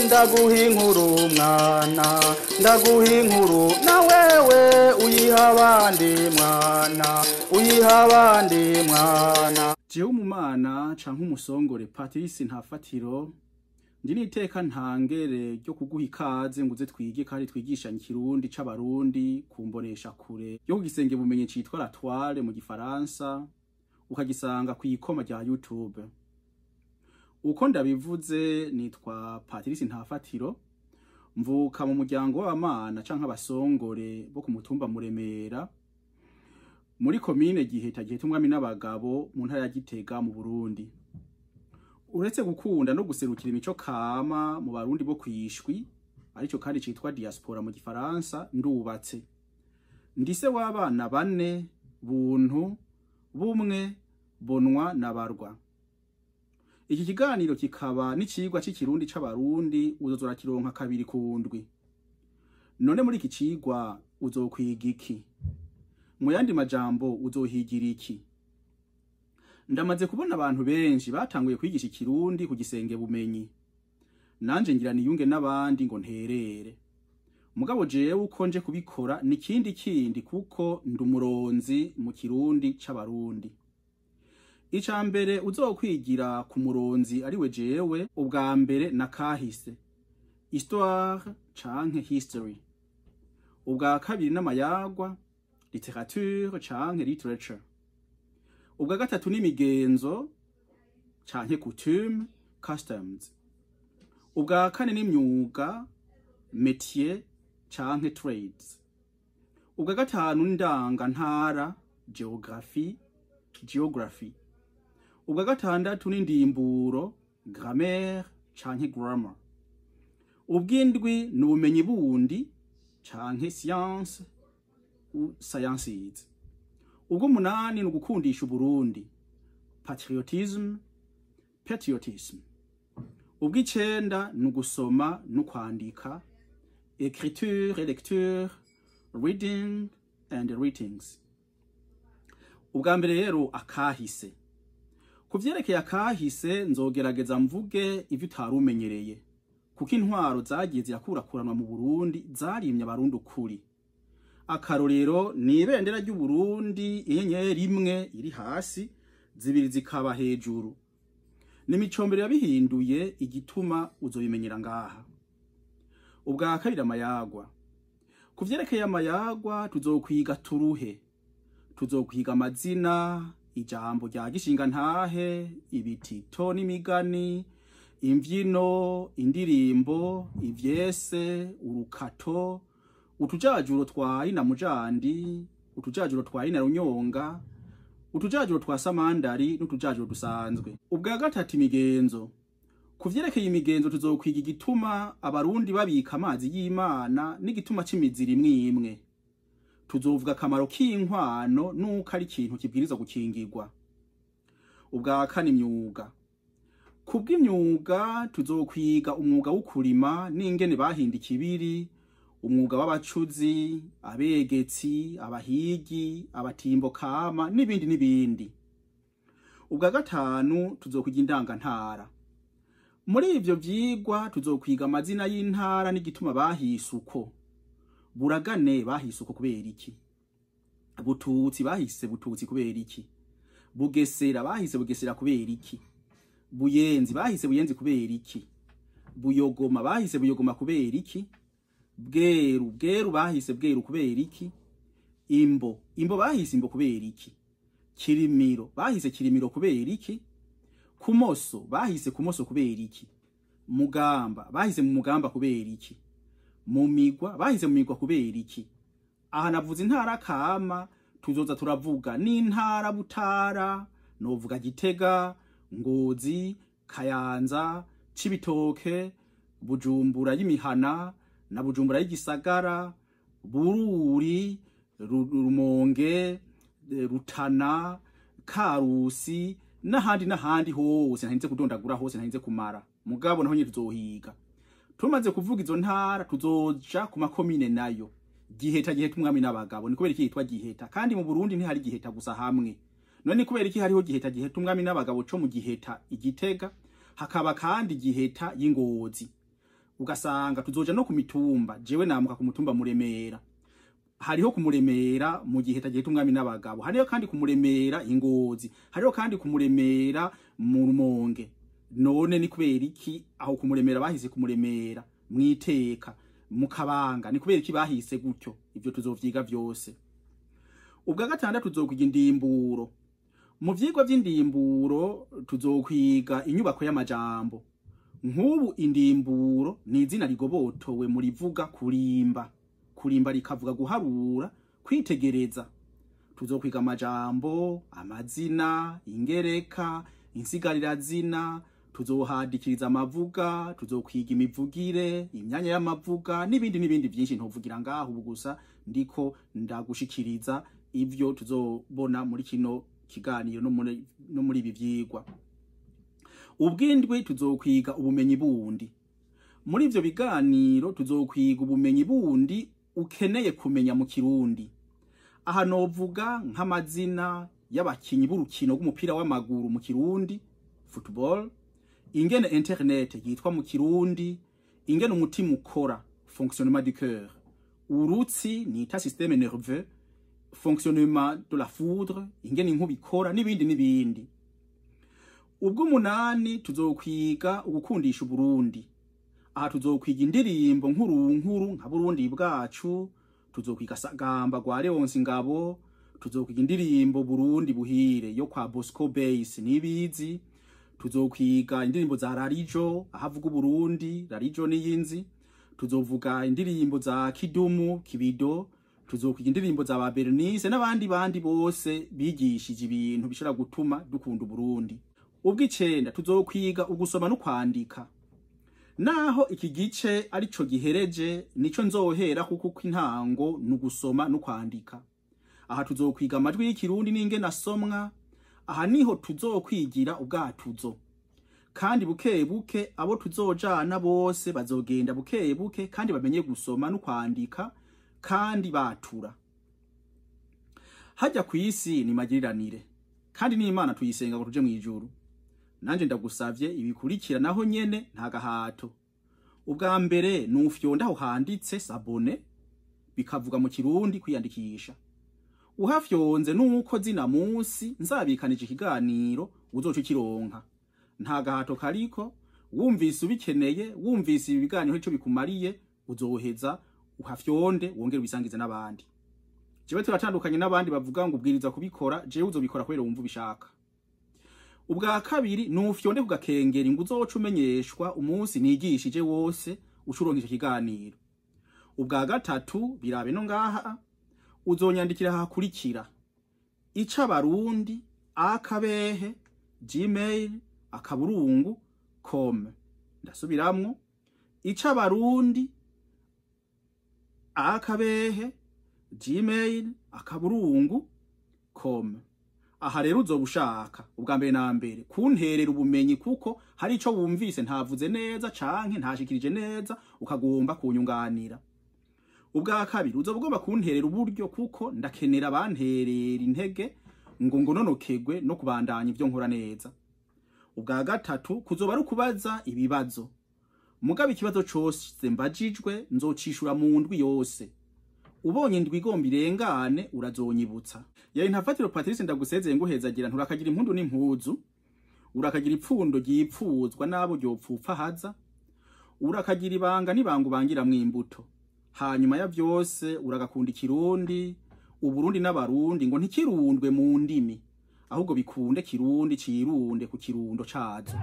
Ndaguha inkuru mwana, ndaguha inkuru na wewe uyiha abandi mwana, uyiha abandi mwana. Jewe umumana canke umusongore Patrice Ntafatiro, ndi n'iteka ntangere ryo kuguha ikaze ngo uze twige kandi twigishanye Ikirundi c'Abarundi kumbonesha kure yo kugisenge bumenyi citwa La Toile mu gifaransa, ukagisanga kw'ikoma rya YouTube. Uko ndabivuze, nitwa Patrice Ntafatiro, mvuka mu muryango w'abamana canke abasongore bo ku mutumba Muremera muri komine Giheta, Giheta umwami n'abagabo, mu ntara ya Gitega mu Burundi. Uretse gukunda no guserukira imico kama mu Barundi bo kwishwi, arico kandi citwa diaspora mu gifaransa, ndubatse. Ndise w'abana bane: Buntu, Bumwe, Bonwa na Barwa. Iki kiganiro kikaba n'icigwa c'Ikirundi c'Abarundi, uzoza urakironka kabiri ku ndwi. None muri iki cigwa uzokwiga iki? Mu yandi majambo, uzohigira iki? Ndamaze kubona abantu benshi batanguye kwigisha Ikirundi ku gisenge bumenyi. Nanje ngira niyunge n'abandi ngo nterere. Mugabo jewe uko nje kubikora ni kindi kindi, kuko ndi umuronzi mu Kirundi c'Abarundi. Ica mbere uzokwigira ku muronzi ariwe jewe, ubwa mbere na kahise, histoire canke history. Ubwa kabiri n'amayagwa, littérature canke literature. Ubwa gatatu n'imigenzo canke coutume, customs. Ubwa kane n'imyuga, métier canke trades. Ubwa gatanu n'indangantara, géographie, geography. Ubwa gatandatu n'indimburo, grammaire canke grammar. Ubw'indwi ni ubumenyi bundi canke science ou sciences. Ubw'umunani ni ugukundisha Uburundi, patriotisme, patriotisme. Ubw'icenda ni ugusoma no kwandika, écriture et lecture, reading and writings. Ubwa mbere rero, akahise. Ku vyerekeye akahise, nzogerageza mvuge ivyo utari umenyereye, kuko intwaro zagiye zirakurakuranwa mu Burundi zarimye Abarundi ukuri. Akarorero ni ibendera ry'Uburundi: inyenyeri imwe iri hasi, zibiri zikaba hejuru. Ni Micombero yabihinduye, igituma uzobimenyera ngaha. Ubwa kabiri, amayagwa. Ku vyerekeye amayagwa, tuzokwiga turuhe. Tuzokwiga amazina, ijambo rya gishinga ntahe, ibitito n'imigani, imvyino, indirimbo, ivyese, urukato, utujajuro twa ina mujandi, utujajuro twa ina runyonga, utujajuro twa samandari n'utujajuro dusanzwe. Ubwa gatatu, imigenzo. Ku vyerekeye imigenzo, tuzokwiga igituma Abarundi babika amazi y'Imana n'igituma c'imiziro imwe imwe. Tuzovuga akamaro k'inkwano n'uko ari ikintu kibwirizwa gukingirwa. Ubwa kane, imyuga. Kubw'imyuga, tuzokwiga umwuga wo kurima n'ingene bahinda ikibiri, umwuga w'abacuzi, abegetsi, abahigi, abatimbo kama n'ibindi n'ibindi. Ubwa gatanu, tuzokwiga indangantara. Muri ivyo vyigwa tuzokwiga amazina y'intara n'igituma bahise uko. Buragane bahise uko kubera iki? Bututsi bahise Bututsi kubera iki? Bugesera bahise Bugesera kubera iki? Buyenzi bahise Buyenzi kubera iki? Buyogoma bahise Buyogoma kubera iki? Bweru, Bweru bahise Bweru kubera iki? Imbo, Imbo bahise Imbo kubera iki? Kirimiro bahise Kirimiro kubera iki? Kumoso bahise Kumoso kubera iki? Mugamba bahise mu Mugamba kubera iki? Mu Migwa bahise mu Migwa kubera iki? Aha navuze intara kama, tuzoza turavuga n'intara butara, novuga Gitega, Ngozi, Kayanza, Cibitoke, Bujumbura y'imihana na Bujumbura y'igisagara, Bururi, Rumonge, Rutana, Karusi n'ahandi n'ahandi hose ntarinze kudondagura, hose ntarinze kumara. Mugabo naho nyine tuzohiga. Tumaze kuvuga izo ntara, tuzoja ku makomine nayo. Giheta, Giheta umwami n'abagabo, ni kubera iki yitwa Giheta kandi mu Burundi ntihari Giheta gusa hamwe? None ni kubera iki hariho Giheta, Giheta umwami n'abagabo co mu Giheta Igitega, hakaba kandi Giheta y'Ingozi? Ugasanga tuzoja no ku mitumba. Jewe namuka ku mutumba Muremera. Hariho kumuremera mu gihe tagihita umwami n'abagabo, hariho kandi kumuremera ingozi, hariho kandi kumuremera mu Rumonge. None ni kubera iki aho kumuremera bahise kumuremera mwiteka mu Kabanga? Ni kubera iki bahise gutyo? Ivyo tuzovyiga vyose. Ubwa gatandatu tuzokwiga indimburo. Mu vyigwa vy'indimburo tuzokwiga inyubako y'amajambo. Nk'ubu indimburo ni izina rigobotowe mu rivuga kurimba. Kurimba rikavuga guharura, kwitegereza. Tuzokwiga amajambo, amazina, ingereka, insigarirazina, tuzohadikiriza amavuga, tuzokwiga imivugire, imyanya y'amavuga n'ibindi n'ibindi byinshi ntovugira ngaho. Ubu gusa ndiko ndagushikiriza ivyo tuzobona muri kino kiganiro no muri ibi vyigwa. Ubwindwi tuzokwiga ubumenyi bundi. Muri ivyo biganiro tuzokwiga ubumenyi bundi ukeneye kumenya mu Kirundi. Aha novuga nk'amazina y'abakinyi b'urukino rw'umupira w'amaguru mu Kirundi, football, ingene internet yitwa mu Kirundi, ingene umutima ukora, fonctionnement du cœur, urutsi nita système nerveux, fonctionnement de la foudre, ingene inkuba ikora n'ibindi n'ibindi. Ubw'umunani tuzokwiga ugukundisha Uburundi. Aha tuzokwiga indirimbo nkuru nkuru nka Burundi bwacu, tuzokwiga Sagamba rwa Leonce Ngabo, tuzokwiga indirimbo Burundi buhire yo kwa Bosco Base nibizi, tuzokwiga indirimbo za Rarijo ahavuga Uburundi, Rarijo niyinzi, tuzovuga indirimbo za Kidumu Kibido, tuzokwiga indirimbo za ba Bernice n'abandi bandi bose bigishije ibintu bishobora gutuma dukunda Uburundi. Ubw'icenda tuzokwiga ugusoma no kwandika. Naho iki gice arico gihereje, nico nzohera kuko intango nugusoma no kwandika. Aha tuzokwiga amajwi y'Ikirundi n'ingene asomwa. Aha niho tuzokwigira ubwatuzo. Kandi buke buke abo tuzojana bose bazogenda buke buke kandi bamenye gusoma no kwandika kandi batura. Hajya kwisi ni magiriranire. Kandi ni Imana tuyisenga ngo tuje mu ijuru. Nanje ndagusavye ibikurikira naho nyene nta gahato. Ubwa mbere nufyonda aho handitse s'abonner, bikavuga mu Kirundi kwiyandikisha. Uhafyonze nuko zina munsi nzabikanije ikiganiro uzoca ukironka. Nta gahato kariko, wumvise ubikeneye, wumvise ibi biganiro ico bikumariye, uzoheza uhafyonde wongere ubisangize n'abandi. Jewe turatandukanye n'abandi bavuga ngo ubwiriza kubikora, jewe uzobikora kubera wumva ubishaka. Ubwa kabiri nufyonde kugakengera ngo uzoca umenyeshwa umunsi nigishije wose ucuronka ico kiganiro. Ubwa gatatu birabe no ngaha uzonyandikira hakurikira: icabarundi akabehe gmail akaburungu com. Ndasubiramwo: icabarundi akabehe gmail akaburungu com. Aha rero uzoba ushaka ubwa mbere na mbere kunterera ubumenyi, kuko hari ico wumvise ntavuze neza canke ntashikirije neza ukagomba kunyunganira. Ubwa kabiri uzoba ugomba kunterera uburyo, kuko ndakenera abanterera intege ngo ngononokegwe no kubandanya ivyo nkora neza. Ubwa gatatu kuzoba ari ukubaza ibibazo. Mugabo ikibazo cose mbajijwe nzocishura mu ndwi yose. Ubonye indwi igomba irengane urazonyibutsa. Yari Ntafatiro Patrice, ndagusezeye nguhezagira nturakagira impundu n'impuzu, urakagira ipfundo ryipfuzwa n'abo ryopfupfa haza, urakagira ibanga n'ibanga ubangiramwo imbuto. Hanyuma ya vyose uragakunda Ikirundi, Uburundi n'Abarundi ngo ntikirundwe mu ndimi, ahubwo bikunde Kirundi cirunde ku kirundo cazo.